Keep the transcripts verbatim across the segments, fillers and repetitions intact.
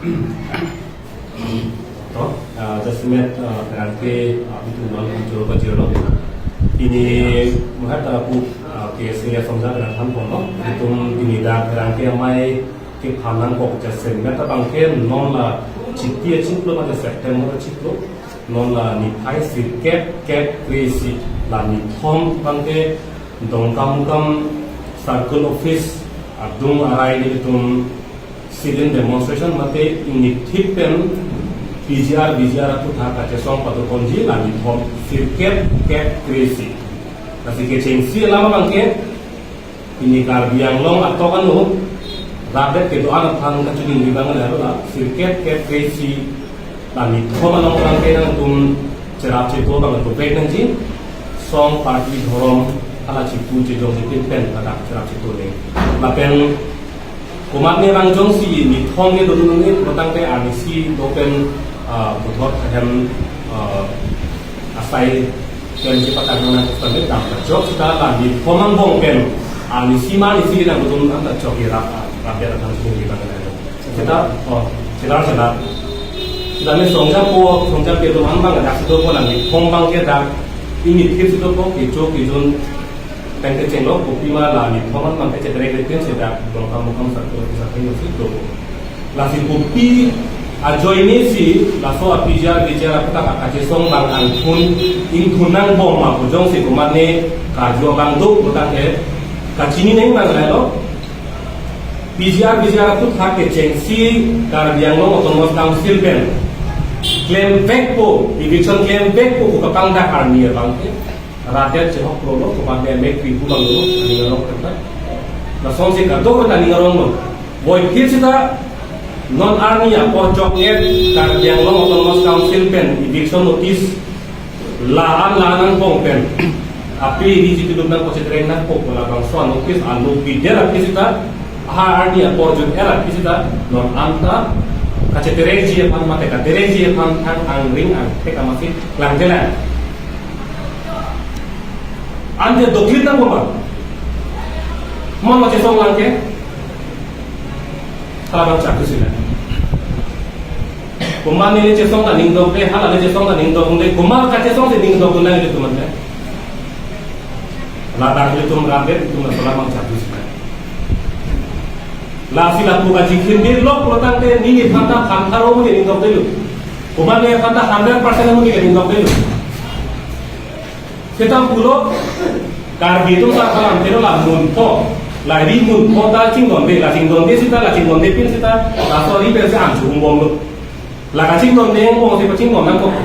To, ah, jasemet, ah, pherangke, ah, abitum abang atum choro pajirlo. Pini muhat, ah, pu, ah, K S A asong ja pherangke ponlo. Abitum pini dak pherangke amei kephan nangkok jasemet abangke non la Chiti achiklo mate September achiklo. Non la niphai sirkep kep kre-isi la nithom abangke Dongkamukam Circle Office adung arai nelitum sit-in demonstration mate ingnithip pen P G R V G R aphuthak kachesong padoponji la nithom sirkep kep kre-isi. Lasi kechengsi alam abangke pini Karbi Anglong atok ano rat det kedo-an aphan kachiningri abang lahelo la sirkep kep kre-isi la nithom along abangke nangtum cherap cheto abang atum vek nangji, song party dhorom hala chipu chejong chepin pen pada cherap cheto le. Lapen komatne abang jongsi nithom ke dodun nangji pulotangte arnisi do pen, ah, puthot ahem, ah, asai pen si patak nang kustan le dam kachok seta la nithom angbong pen arnisi ma arnisi nang dodun an ta chok irap, ah, rap ya rap nang sung di bang. Seta, oh, seta, seta. Seta ne songja po, songja pe atum an abang dak si dopo, la nithom abangke dak ingnithip si dopo, kecho kejun pen kechenglo, kopima la nithom an abangke cheterek le pen seta Dongkamukam Circle Office atum si dopo. Lasi kopi ajoine si laso a-P G R V G R aphuthak kachesong abang angthun ingthun nangbom ma pu jongsi komatne karju abang do pulotangte kachini nang abang lahelo. P G R V G R aphuthak kechengsi Karbi Anglong Autonomous Council pen klemvekpo, eviction klemvekpo pu kapangdak arni abangke rat det chehoklo lo, komatne mek pi pu abang lo, aning arong pen ta. Lasonsi kadokave ta aning arong lo. Voiphit seta non arni apor chok-et Karbi Anglong Autonomous Council pen eviction notice la-an la-an angbong pen aphi ri ji keduk nangpo, cheterek nangpo pu labangso a-notice alo pidet aphi seta, ha arni apor jun-et aphi seta non anta kacheterekji aphan mate katerekji aphan thang angring angthek amatsi klangthelang. Ante doklit nangpo ma? Mon ma chesong lang ke? Hala abang chak tu sila. Komat ne chesong ta ning dok de, hala ne chesong ta ning dok de, komat kachesong si ning dok nang ilitum ante. Ladak ilitum rat det, ilitum laso alam abang chak tu sila. Lasi lapu kachikhin de lok pulotangte neliphan ta phan pharo amonit ning dok de lo. Komat neliphan ta hundred percent amonit ning dok de lo. Seta pulo, Karbi atum sa kalam telo la munpho, la ri munpho ta chingdonde, la chingdonde seta, la chingdonde pin seta, laso ari pen si ansu humbom lo. La kachingdonde angbong si pachingdon nangkok.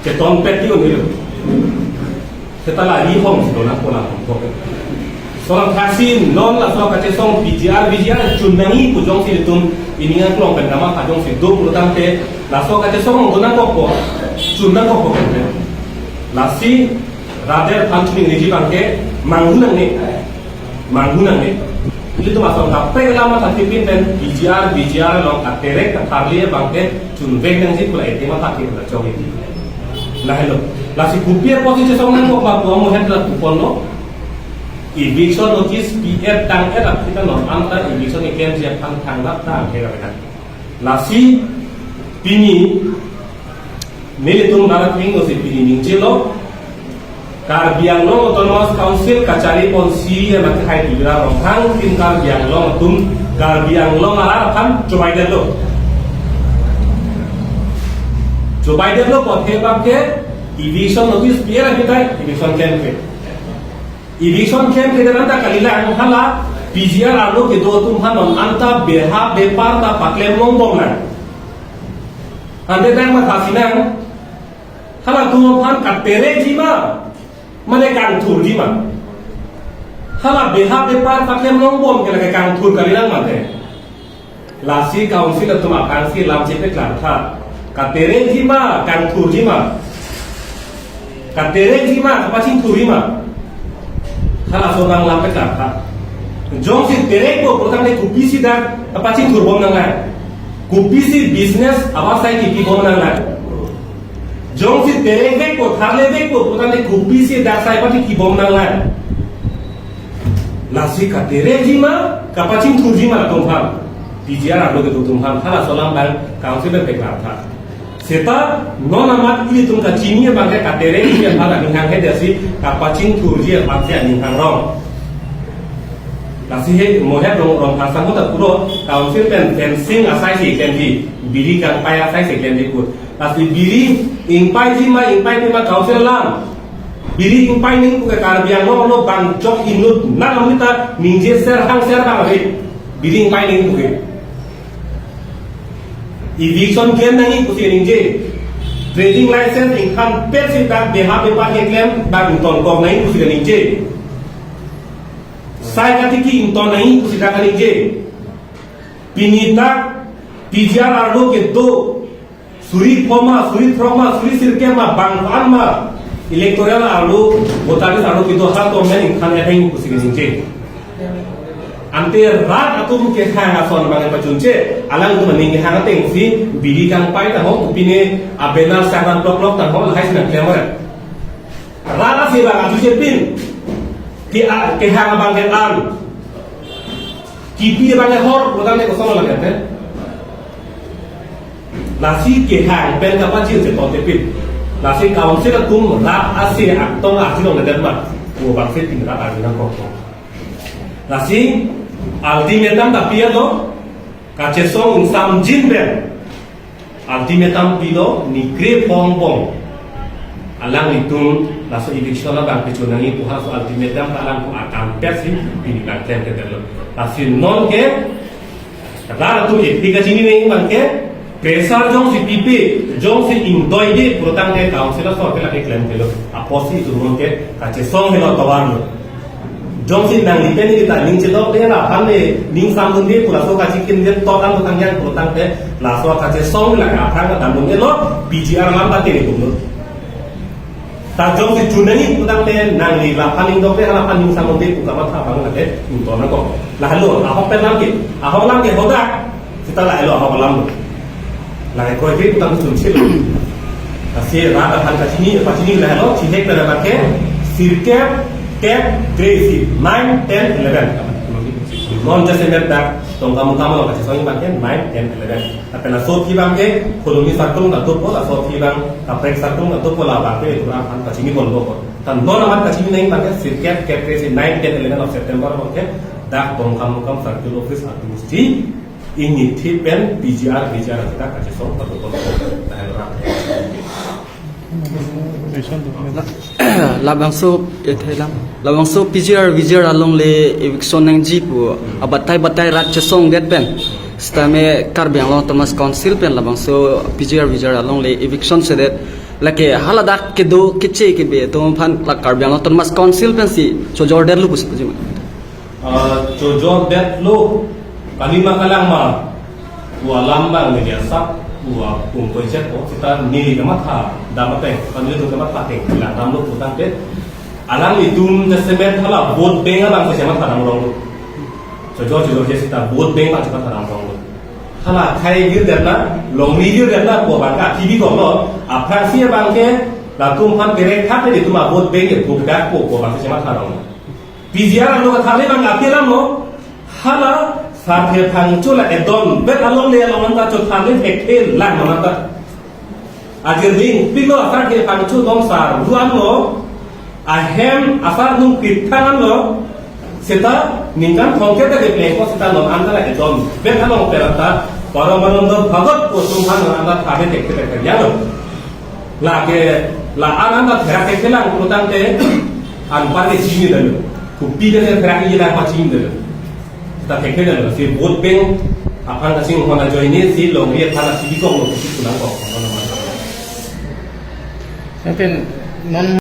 Cheton pet ti un-elo. Seta la ri hong si do nangpo, la hongkok. Solang thasi non laso kachesong P G R V G R chun nangji pu jongsi ilitum ining angklong pen kamatha jongsi do pulotangte laso kachesong do nangkokpo, chun nangkokpo pen. Lasi rat det aphan chiningriji abangke manghu nangne, manghu nangne. Ilitum asong kaprek alam mathathipin pen P G R V G R along katerek katharli abangke chunvek nangji pu la ete mathathip la chong iti. Lahelo. Lasi kopi apotsi chesong nangkok ma pu amu het la puponlo. Eviction notice pi-et tang-et aphi ta non anta eviction keklemji aphan thangnat ta angthek avedet. Lasi pini nelitum rat athengno si pini ningjelo, Karbi Anglong Autonomous Council kachari ponsi amat hai Tuliram Ronghang tin Karbi Anglong atum, Karbi Anglong arat aphan chobaidetlo. Chobaidetlo pu athe abangke eviction notice pi-et aphi ta eviction klemkle. Eviction klemkle anta kalilang, hala P G R arlo kedo atum aphan non anta beha bepar ta paklem longbom nang. Ante tang matha sinang, halatum aphan katerekji ma, mane kangthurji ma? Hala beha bepar paklem longbom ke lake kangthur kalilang mate. Lasi council atum aphan si lam chepeklartha. Katerekji ma, kangthurji ma? Katerekji ma, kapachingthurji ma? Halaso abang lam peklartha. Jongsi terekpo pulotangte kopisi dak kapachingthurbom nanglang? Kopisi business abang sai kipibom nanglang? Jongsi terekvekpo, tharlevekpo pulotangte kopisi dak sai pati kibom nanglang? Lasi katerekji ma, kapachingthurji ma latum aphan? P G R arlo kedo atum aphan halaso alam abang council pen deklar tha. Seta non amat ilitum kachini abang ke katere ji aphan aning hanghe, jasi kapachingthurji aphan si aning hangrong. Lasi he mohet rong rong phasang ta puro council pen fencing asai si klemji, biri kangpai asai si klemji pu. Lasi biri ingpaiji ma ingpaipe ma council alam. Biri ingpai nangji pu ke Karbi Anglong arlo bang jok inut nang amita ningje ser hang ser bang ave. Biri ingpai nangji pu ke. Eviction klem nangji pusi ningje. Trading license ingkhan pet si dak beha bepa keklem dak ingtonkok nangji pusi ningje. Sai katiki ington nangji pusi dak ningje. Pini dak P G R arlo kedo suri phoma, suri throk ma, suri sirkep ma, bang ko-an ma, electoral arlo, voter list arlo kedo ha atum men ingkhan etheng pusi ningje. Ante rat atum kehang ason abang pachunche, alangtum aning kehang ateng si biri kangpai ta ho, kopine a-banner sang an plok plok ta ho, lahai si nangklem ore. Rat asi abang aju chepin, ke a, kehang abang ke an, kipi abang ke hor, program ke kosong lagi ate. Lasi kehang pen kapachini cheton tepin. Lasi council atum rat asi aktong asi longledet ma. Pu abang si tin rat asi nangkok. Lasi ultimatum ta pi lo. Kachesong ingsamjin pen. Ultimatum pilo ni kre phong bong. Alanglitum laso eviction abang pecho nangji pu halaso ultimatum ta alangtum akam pet si pini nangklem kedetlo. Lasi non ke rat atum ephi kachini nangji abang ke pressure jongsi pipe, jongsi ingdoide pulotangte council asor ke lake klemkelo. Apotsi itum non ke kachesong helo tovar lo. Jongsi nangli pen kita ning chedokde la aphan le ning samdunde pu laso kachikindet tok an tang yang pulotangte laso kachesong lake aphrang kedam dunde lo P G R alam ta tene tum lo. Ta jongsi chun nangji pulotangte nangli la aphan ning dokde la aphan ning samdunde pu kamatha abang lake ington nangkok. Lahelo ahok pen alam ke, ahok alam ke hodak. Seta lahelo ahok alam lo. Lahai kroikre pu tang chun si lo. Lasi rat aphan kachini, pachini lahelo, chihek pen abang ke, sirkep, kep, kre-isi, nine, ten, eleven. Non jasemet dak Dongkamukam along kachesong abang ke, nine, ten, eleven. Lapen laso aphi abang ke, Kholoni Sartung ta dopo, laso aphi abang, Kaprek Sartung ta dopo, labang ke, rat aphan kachini ponpo. Ta non amat kachini nangji abang ke, sirkep, kep, kre-isi, nine, ten, eleven of September abang ke, dak Dongkamukam Circle Office atum si, ingni thi pen P G R, V G R kita kachesong patu patu. Labangso, eh, thelang. Labangso P G R, V G R along le eviction nangji pu abatai batai rat chesongdet pen. Sitame Karbi Anglong Autonomous Council pen labangso P G R, V G R along le eviction sedet. Lake haladak kedo keche kebe atum aphan la Karbi Anglong Autonomous Council pen si chojordetlo pusi puji ma. Ah, chojordetlo, kalima kalang ma, pu alam abang media sap, pu apung koichet ko, seta neli kamatha, dam ateng, kami itu kamatha teng, langdamlo pulotangte, alanglitum jasemet hala vote bank abang si chematha damronglo. Chojor chojor je seta vote bank abang chematha damronglo. Hala khai girdetna, longri girdetna, pu abang ke T V ko lo, aphrangsi abang ke, latum aphan kerek thak te itum a vote bank ke, pu dak pu, pu abang si chematha damrong. P G R along kathale abang api alam lo. Hala sarthe thangcho la edon bet along le along anta chothanle thekthe lang mama ta. Ajir ding pilo asarthe thangcho dom sar ruan lo. Ahem asar nung krit thangan lo. Seta ningkan thongkep ta kepleng ko seta non anta la edon bet along perata. Paramananda Bhagat ko sunghan non anta thale thekthe thekthe yang lo. Lake, la an anta therak thekthe lang pulotangte, anparke chini dalo. Kopi ke therak-i lang pachini dalo. Ta thekthe dalo. Si vote bank aphan kachinghon ajoine si longri aphan si bikong lo si pulang kok. Lapen non